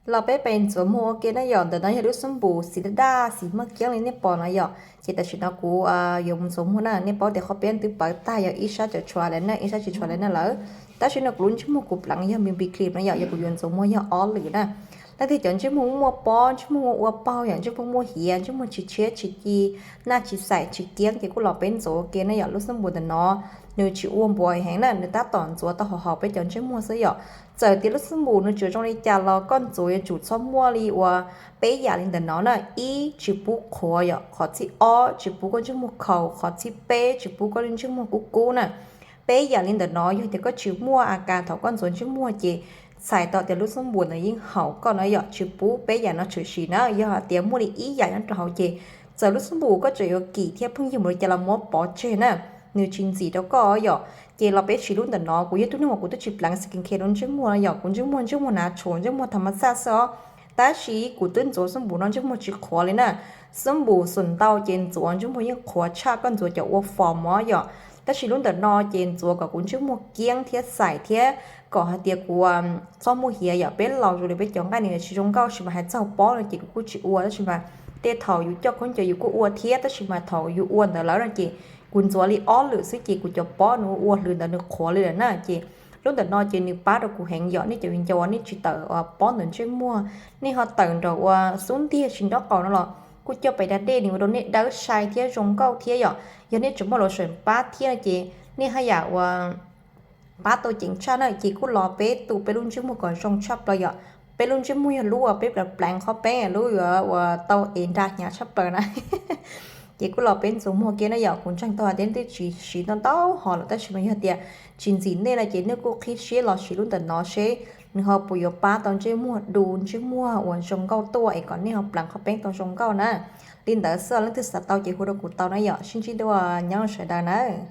Los peb pais ntxuav muag ua ke na yom. Ntawm no yog lub xub npum xim daj daj xim muag kiab li nej pom no yom. Ces tam sim no kuv yuav mus ntxuav muag na. Nej paub tias qhov peb twb pawv tag, yog ib sab tseem tshuav lawm na, ib sab tsis tshuav lawm na lawm. Tab sis no kuv lub ntsej muag kuv pleev yog BB cream no yom, yog kuv yuav ntxuav muag yog ob lwm na. Leej twg cov ntsej muag muaj pob, ntsej muag ua paug yom, ntsej muag muaj hiav, ntsej muag tsis tshiab tsis ci, naj tsis xaim tsis kiab ces kuj los peb ntxuav ua ke na yom. Lub xub npum ntawm no nws tsis ua npuas heev na, nws tab tom ntxuav tau hauv hauv peb cov ntsej muag xwb yom. Txawm tias lub xub npum nws tseem zoo li cas los koj ntxuav yuav tsum txhob muaj li uas peb yam li ntawm no na. Ib, tsis pub qhuav yom. Qhov thib ob, tsis pub koj ntsej muag khaus. Qhov thib peb, tsis pub koj lub ntsej muag kub kub na. Peb yam li ntawm no yog tias koj tsis muaj a kas thaum koj ntxuav ntsej muag ces txhais tau tias lub xub npum ntawd yeej haum koj na yom. Tsis pub peb yam no tshwm sim na. Yog hais tias muaj li ib yam nyob rau hauv ces txawm lub xub npum koj tseem yuav kim thiab pheej yug mus li cas los muab pov tseg na, nws tsis ntxim rau koj yom. Ces los peb siv lub ntawm no, kuv yog tug neeg uas kuv twb tsis pleev skin care rau ntsej muag no yom, kuv ntsej muag ntsej muag nav tshuam ntsej muag tham ma xaj xwb os. Tab sis kuv twb ntxuav xub npum no ntsej muag tsis qhuav li na. Xub npum xum ntau ces ntxuav ntsej muag yeej qhuav tshaj koj ntxuav cov ua fos mov yom. Tab sis lub ntawm no ces ntxuav kom kuv ntsej muag kiab thiab xaim thiab kom hais tias kuv txhob muaj hiav yom. Peb laus zoo li peb cov nqaij nws tsis zoo nkauj, tab sis mas hais txog pob no ces kuv kuj tsis ua, tab sis mas tej thaum yus coj khaub ncaws yus kuj ua thiab, tab sis mas thaum yus ua ntawd lawm no ces kuv ntxuav li ob lwm xwb ces kuv cov pob nws ua ua hlwv ntawd nws qhuav li lawm na. Ces lub ntawm no ces nws pab rau kuv heev yom. Nej cov viv ncaus uas nej tsis tawm pob ntawm ntsej muag, nej ho tawm nraum uas xub ntiag tsis nraub qaum no los kuj coj pais da dej nws ua rau nej dawb sai thiab zoo nkauj thiab yom. Yog nej tseem muaj lotion pab thiab no ces nej haj yam uas pab tau ceev tshaj na. Ces kuj los peb tu peb lub ntsej muag kom zoo tshaj plaws yom. Peb lub ntsej muag yog lub uas peb pleev pleev qhov peb lub yuav uas tau ev nra hnyav tshaj plaws na. Ces kuj los peb ntxuav muag kiag na yom. Kuv ntseeg tau hais tias nej twb siv tau ntau hov lawm, tab sis mas yog tias tsis ntxim nej no ces nej kuj qhib siab los siv lub ntawm no seb nws ho puas yuav pab tau ntsej muag du ntsej muag uas zoo nkauj tuaj es kom nej ho pleev qhov peb tau zoo nkauj na. Li ntawd xwb, leej twg xav tau ces hu rau kuv tau na yom. Sib ntsib dua, nyob sawv daws nawb.